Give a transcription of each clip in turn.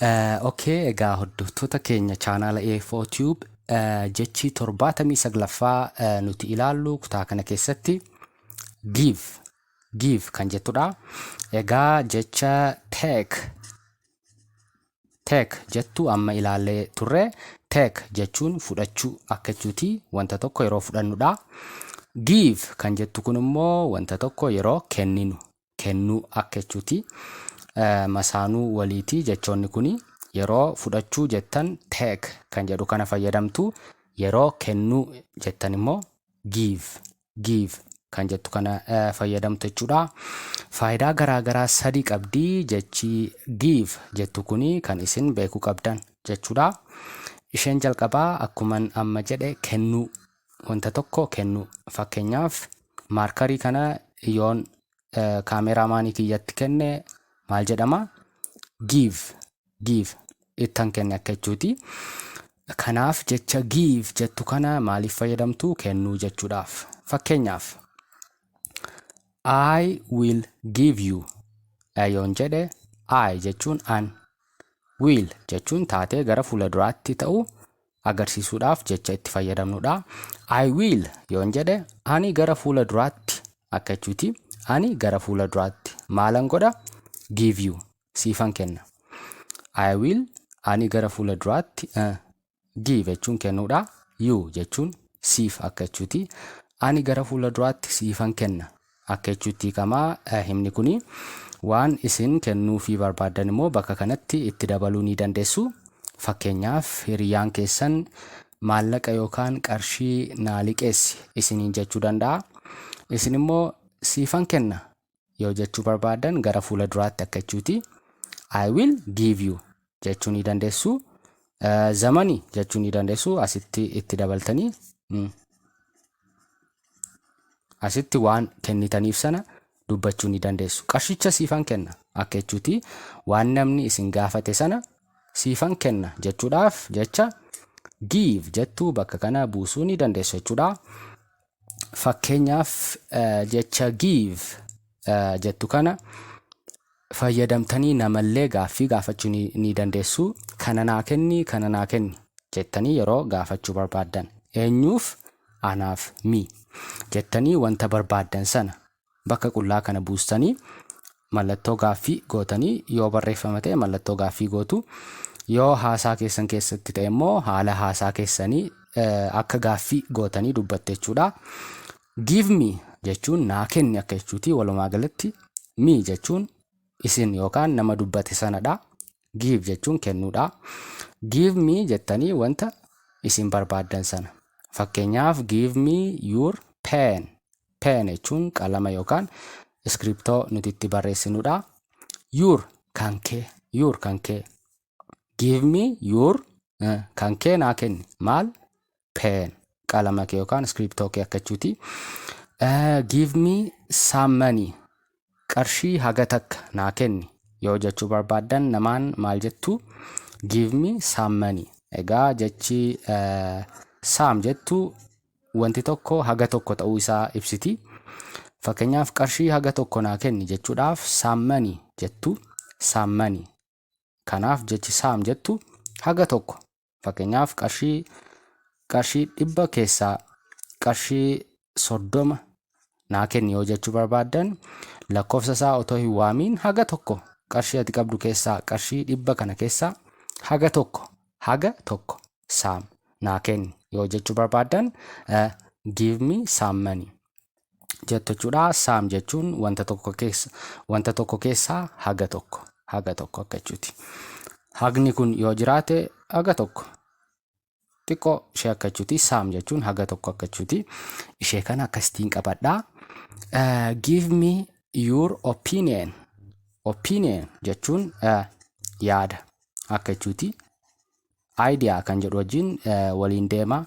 Okay, egaa hordoftoota keenya chaanaala AFO Tube, jechi 79ffaa nuti ilaallu kutaa kana keessatti give, give kan jettudha. Egaa jecha take, take jettu amma ilaallee turre. Take jechuun fudhachuu akka jechuuti, wanta tokko yeroo fudhannudha. Give kan jettu kun immoo wanta tokko yeroo kenninu, kennuu akka jechuuti. Masaanuu waliiti jechoonni kuni. Yeroo fudhachuu jettan take kan jedhu kana fayyadamtu, yeroo kennuu jettan immoo give, give kan jettu kana fayyadamtu jechuudha. Faayidaa garaagaraa sadi qabdi jechi give jettu kuni kan isin beekuu qabdan jechuudha. Isheen jalqabaa akkuman amma jedhe kennuu, wanta tokko kennuu. Fakkeenyaaf, maarkarii kana yoon kaameraamaanii kiyyatti kenne maal jedhama? Give, give, ittan kenne akka jechuuti. Kanaaf jecha give jettu kana maaliif fayyadamtu? Kennuu jechuudhaaf. Fakkeenyaaf, "I will give you" yoon jedhe, I jechuun an, will jechuun taatee gara fuula duraatti ta'u agarsiisuudhaaf jecha itti fayyadamnudha. I will yoon jedhe, ani gara fuula duraatti akka jechuuti. Ani gara fuula duraatti maalan godha? Give you, siifan kenna. I will, ani gara fuula duraatti, give jechuun kennuudha. You jechuun siif akka jechuuti. Ani gara fuula duraatti siifan kenna akka jechuutti hiikamaa himni kuni. Waan isin kennuufii barbaaddan immoo bakka kanatti itti dabaluu ni dandeessu. Fakkeenyaaf, hiriyaan keessan maallaqa yookaan qarshii naa liqeessi isiniin jechuu danda'a. Isin immoo siifan kenna yoo jechuu barbaaddan gara fuula duraatti akka jechuuti. "I will give you" jechuu ni dandeessu. The money jechuu ni dandeessu asitti itti dabaltanii. Asitti waan kennitaniif sana dubbachuu ni dandeessu. Qarshicha siifan kenna akka jechuuti. Waan namni isin gaafate sana siifan kenna jechuudhaaf jecha give jettuu bakka kana buusuu ni dandeessu jechuudha. Fakkeenyaaf, jecha give jettu kana fayyadamtanii namallee gaaffii gaafachuu ni dandeessu. Kana naa kenni, kana naa kenni jettanii yeroo gaafachuu barbaaddan. Eenyuuf? Anaaf, me jettanii wanta barbaaddan sana bakka qullaa kana buustanii mallattoo gaaffii gootanii, yoo barreeffama ta'e mallattoo gaaffii gootu, yoo haasaa keessan keessatti ta'e immoo haala haasaa keessanii akka gaaffii gootanii dubbatte jechuudha. Give me jechuun naa kenni akka jechuuti walumaa galatti. Me jechuun isin yookaan nama dubbate sanadha. Give jechuun kennuudha. Give me jettanii wanta isin barbaaddan sana. Fakkeenyaaf, give me your pen. Pen jechuun qalama yookaan iskiriptoo nuti itti barreessinudha. Your, kan kee, your, kan kee. Give me your, kan kee naa kenni. Maal? Pen, qalama kee yookaan iskiriptoo kee akka jechuuti. Give me some money. Qarshii haga takka naa kenni yoo jechuu barbaaddan namaan maal jettu? Give me some money. Egaa jechi some jettu wanti tokko haga tokko ta'uu isaa ibsiti. Fakkeenyaaf, qarshii haga tokko naa kenni jechuudhaaf some money jettu, some money. Kanaaf jechi some jettu haga tokko. Fakkeenyaaf, qarshii 100 keessaa qarshii 30 naa kenni yoo jechuu barbaaddan, lakkoofsa isaa otoo hin waamiin haga tokko, qarshii ati qabdu keessaa, qarshii 100 kana keessaa haga tokko, haga tokko, some naa kenni yoo jechuu barbaaddan give me some money jettu jechuudha. Some jechuun wanta tokko keessaa haga tokko, haga tokko akka jechuuti. Hagni kun yoo jiraate haga tokko, xiqqoo ishee akka jechuuti. Some jechuun haga tokko akka jechuuti. Ishee kana akkasitiin qabadhaa. Give me your opinion. Opinion jechuun yaada akka jechuuti. Idea kan jedhu wajjin waliin deema.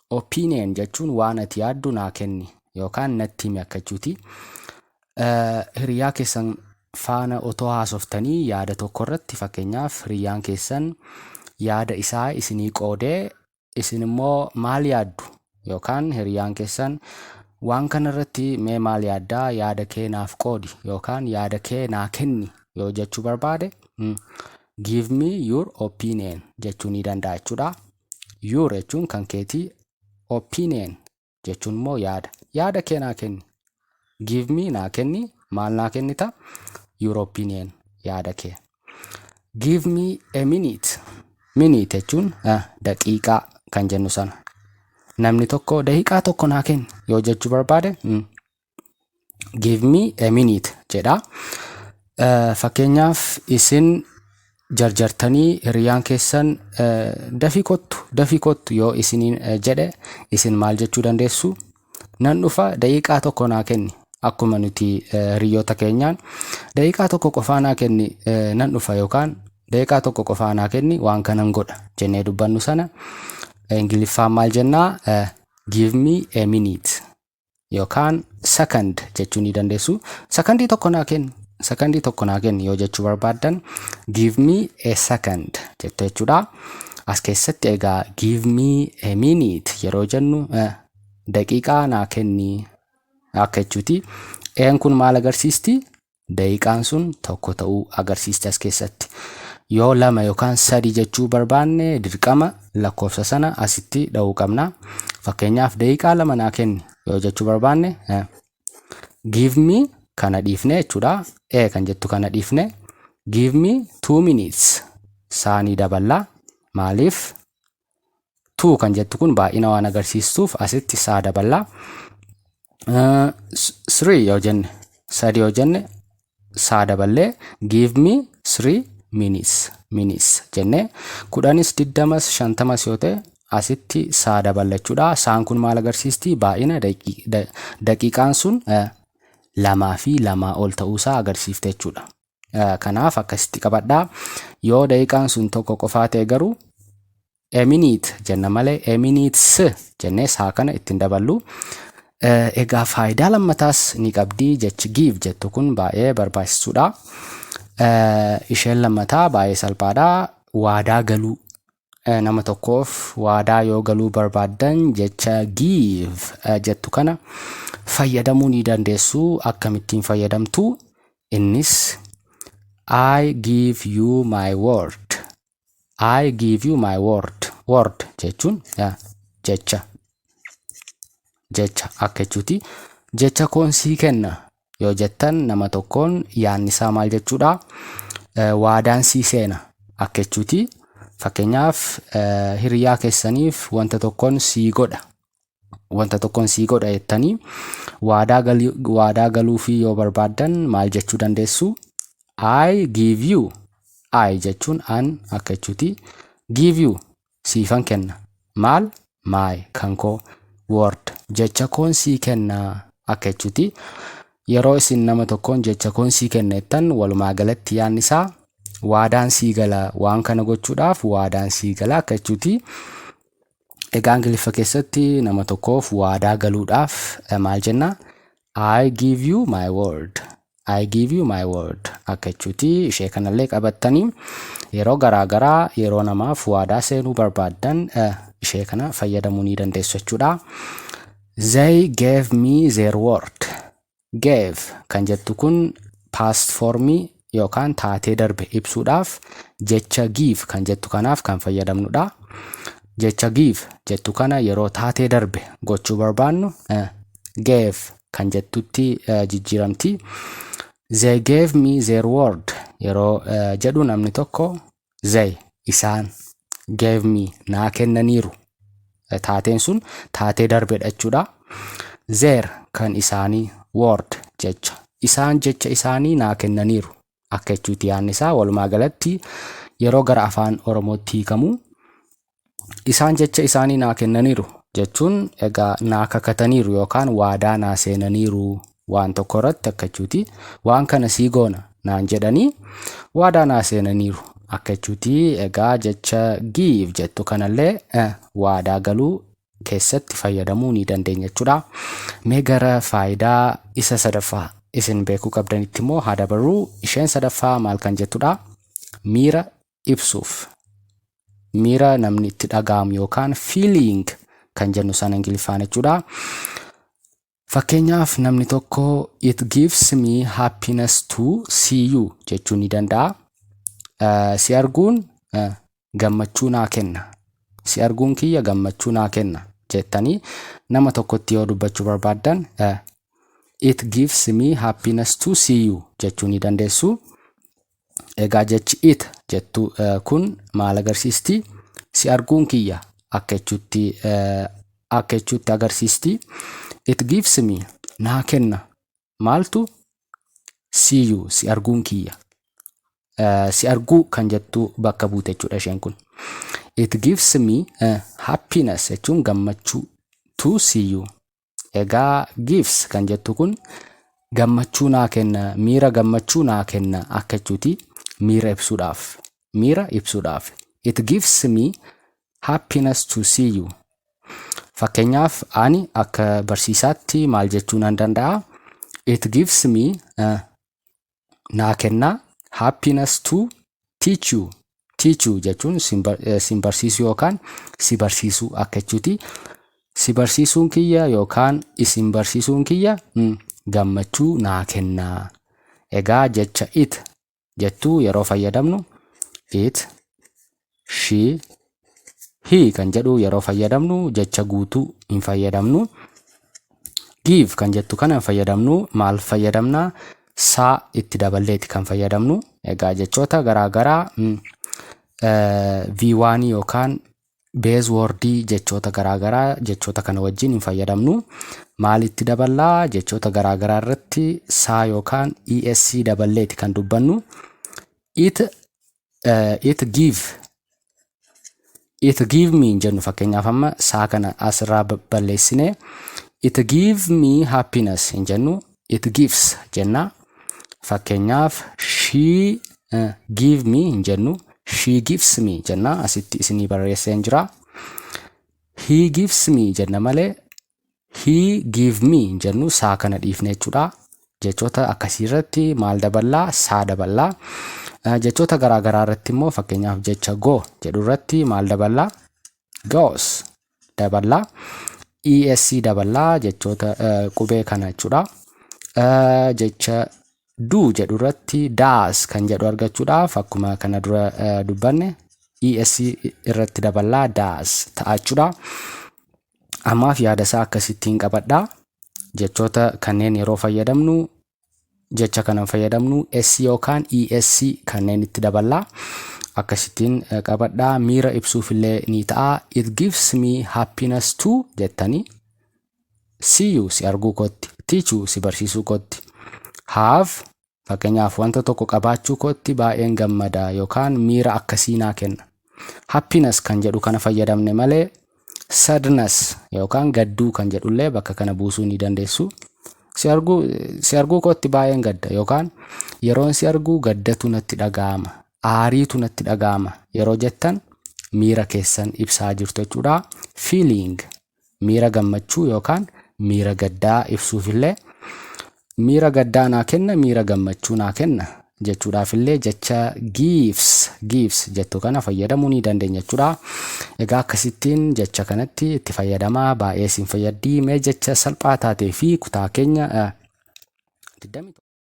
Opinion jechuun waan ati yaaddu naa kenni yookaan natti himi akka jechuuti. Hiriyaa keessan faana otoo haasoftanii yaada tokko irratti, fakkeenyaaf, hiriyyaan keessan yaada isaa isinii qoodee, isin immoo maal yaaddu yookaan hiriyyaan keessan waan kana irratti mee maal yaaddaa, yaada kee naaf qoodi yookaan yaada kee naa kenni yoo jechuu barbaade, Give me your opinion jechuu ni danda'a jechuudha. Your jechuun kan keetii, opinion jechuun immoo yaada. Yaada kee naa kenni. Give me naa kenni. Maal naa kennita? Your opinion, yaada kee. Give me a minute. Minute jechuun daqiiqaa kan jennu sana. Namni tokko daqiiqaa tokko naa kenni yoo jechuu barbaade, "Give me a minute" jedha. Fakkeenyaaf, isin jarjartanii hiriyaan keessan "Dafii kottu, dafii kottu" yoo isiniin jedhe, isin maal jechuu dandeessu? "Nan dhufa, daqiiqaa tokko naa kenni." Akkuma nuti hiriyoota keenyaan "Daqiiqaa tokko qofaa naa kenni, nan dhufa" yookaan "Daqiiqaa tokko qofaa naa kenni, waan kanan godha" jennee dubbannu sana, Ingiliffaan maal jennaa? "Give me a minute" yookaan second jechuu ni dandeessu. Sakandii tokko naa kenni. Sakandii tokko naa kenni yoo jechuu barbaaddan, "Give me a second" jettu jechuudha. As keessatti egaa "give me a minute" yeroo jennu, daqiiqaa naa kenni akka jechuuti. Een kun maal agarsiisti? Daqiiqaan sun tokko ta'uu agarsiisti as keessatti. Yoo lama yookaan sadi jechuu barbaanne, dirqama lakkoofsa sana asitti dha'uu qabna. Fakkeenyaaf, daqiiqaa 2 naa kenni yoo jechuu barbaanne, give me kana dhiifne jechuudha. A kan jettu kana dhiifne, "Give me 2 minutes" saanii daballaa. Maaliif? Two kan jettu kun baay'ina waan agarsiistuuf asitti saa daballaa. Three yoo jenne, sadi yoo jenne, saa daballee "Give me 3 minutes" jennee, 10s, 20s, 50s yoo ta'e, asitti saa daballachuudha. Saan kun maal agarsiisti? Baay'ina daqiiqaan sun lamaa fi lamaa ol ta'uusaa agarsiifte jechuudha. Kanaaf akkasitti qabadhaa. Yoo daqiiqaan sun tokko qofaa ta'e garuu "a minute" jenna malee "a minutes" jennee saa kana ittiin daballu. Egaa faayidaa lammataas ni qabdi jechi give jettu kun, baay'ee barbaachisuudha. Isheen lammataa baay'ee salphaadha. Waadaa galuu. Nama tokkoof waadaa yoo galuu barbaaddan, jecha give jettu kana fayyadamuu ni dandeessu. Akkamittiin fayyadamtu? Innis "I give you my word." "I give you my word." Word jechuun jecha. Jecha akka jechuuti. Jecha koon sii kenna yoo jettan nama tokkoon, yaadni isaa maal jechuudha? Waadaan sii seena akka jechuuti. Fakkeenyaaf, hiriyaa keessaniif wanta tokkoon sii godha. Wanta tokkoon sii godha jettanii waadaa galuufii yoo barbaaddan, maal jechuu dandeessu? I give you. I jechuun an akka jechuuti. Give you siifan kenna. Maal? My kan koo, word jecha koon sii kenna akka jechuuti. Yeroo isin nama tokkoon jecha koon sii kenna jettan, walumaa galatti yaadni isaa waadaan sii gala, waan kana gochuudhaaf waadaan sii gala akka jechuuti. Egaa Ingiliffa keessatti nama tokkoof waadaa galuudhaaf maal jenna? "I give you my word." "I give you my word" akka jechuuti. Ishee kanallee qabattanii yeroo garaa garaa yeroo namaaf waadaa seenuu barbaaddan, ishee kana fayyadamuu ni dandeessu jechuudha. They gave me their word. Gave kan jettu kun past formii yookaan taatee darbe ibsuudhaaf jecha give kan jettu kanaaf kan fayyadamnudha. Jecha give jettu kana yeroo taatee darbe gochuu barbaannu, gave kan jettutti jijjiiramti. "They gave me their word" yeroo jedhu namni tokko, they isaan, gave me naa kennaniiru. Taateen sun taatee darbedha jechuudha. Their kan isaanii, word jecha. Isaan jecha isaanii naa kennaniiru akka jechuuti yaadni isaa. Walumaa galatti yeroo gara Afaan Oromootti hiikamu, isaan jecha isaanii naa kennaniiru jechuun egaa naa kakataniiru yookaan waadaa naa seenaniiru waan tokko irratti akka jechuuti. Waan kana sii goona naan jedhanii waadaa naa seenaniiru akka jechuuti. Egaa jecha give jettu kanallee waadaa galuu keessatti fayyadamuu ni dandeenya jechuudha. Mee gara faayidaa isa sadaffaa isin beekuu qabdanitti immoo haa dabarruu. Isheen sadaffaa maal kan jettudha? Miira ibsuuf. Miira namni itti dhaga'amu yookaan feeling kan jennu sana Ingiliffaan jechuudha. Fakkeenyaaf, namni tokko "It gives me happiness to see you" jechuu ni danda'a. Si arguun gammachuu naa kenna. Si arguun kiyya gammachuu naa kenna jettanii nama tokkotti yoo dubbachuu barbaaddan, "It gives me happiness to see you" jechuu ni dandeessu. Egaa jechi "it" jettu kun maal agarsiisti? Si arguun kiyya akka jechuutti agarsiisti. "It gives me" naa kenna. Maaltu? "See you" si arguun kiyya. Si arguu kan jettu bakka buute jechuudha isheen kun. "It gives me happiness" jechuun gammachuu, "to see you". Egaa "gives" kan jettu kun gammachuu naa kenna, miira gammachuu naa kenna akka jechuuti, miira ibsuudhaaf. Miira ibsuudhaaf. "It gives me happiness to see you." Fakkeenyaaf, ani akka barsiisaatti maal jechuu nan danda'a? "It gives me" naa kenna, "happiness to teach you". "Teach you" jechuun sin barsiisuu yookaan si barsiisuu akka jechuuti. Si barsiisuun kiyya yookaan isin barsiisuun kiyya gammachuu naa kenna. Egaa jecha "it" jettuu yeroo fayyadamnu, "it", "she", "he" kan jedhu yeroo fayyadamnu, jecha guutuu hin fayyadamnu. "Give" kan jettu kana hin fayyadamnu. Maal fayyadamna? Saa itti daballeeti kan fayyadamnu. Egaa jechoota garaagaraa V1 yookaan base wordii jechoota garaagaraa jechoota kana wajjin hin fayyadamnu. Maal itti daballaa? Jechoota garaagaraa irratti saa yookaan ES daballeeti kan dubbannu. It give, "It give me" hin jennu. Fakkeenyaaf, amma saa kana asirraa balleessine, "It give me happiness" hin jennu, "It gives" jenna. Fakkeenyaaf, "She give me" hin jennu, "She gives me" jenna. Asitti isinii barreesseen jira. "He gives me" jenna malee "He give me" hin jennu, saa kana dhiifne jechuudha. Jechoota akkasii irratti maal daballaa? Saa daballaa. Jechoota garaagaraa irratti immoo, fakkeenyaaf jecha "go" jedhu irratti maal daballaa? "Goes" daballaa. ES daballaa jechoota qubee kana jechuudha. Jecha "do" jedhu irratti "does" kan jedhu argachuudhaaf, akkuma kana dura dubbanne, ES irratti daballaa, "does" ta'a jechuudha. Ammaaf yaada isaa akkasittiin qabadhaa. Jechoota kanneen yeroo fayyadamnu, jecha kanan fayyadamnu S yookaan ES kanneen itti daballaa. Akkasittiin qabadhaa, miira ibsuuf illee ni ta'a. "It gives me happiness to" jettanii, "see you" si arguu kootti, "teach you" si barsiisuu kootti, "have" fakkeenyaaf wanta tokko qabaachuu kootti baay'een gammada yookaan miira akkasii naa kenna. "Happiness" kan jedhu kana fayyadamne malee "sadness" yookaan gadduu kan jedhullee bakka kana buusuu ni dandeessu. Si arguu kootti baay'een gadda yookaan yeroon si arguu gaddatu natti dhaga'ama, aariitu natti dhaga'ama yeroo jettan miira keessan ibsaa jirtu jechuudha. Feeling, miira gammachuu yookaan miira gaddaa ibsuufillee, miira gaddaa naa kenna, miira gammachuu naa kenna jechuudhaafillee jecha "gives" jettu kana fayyadamuu ni dandeenya jechuudha. Egaa akkasittiin jecha kanatti itti fayyadamaa, baay'ee isin fayyaddi. Mee jecha salphaa taatee fi kutaa keenya 21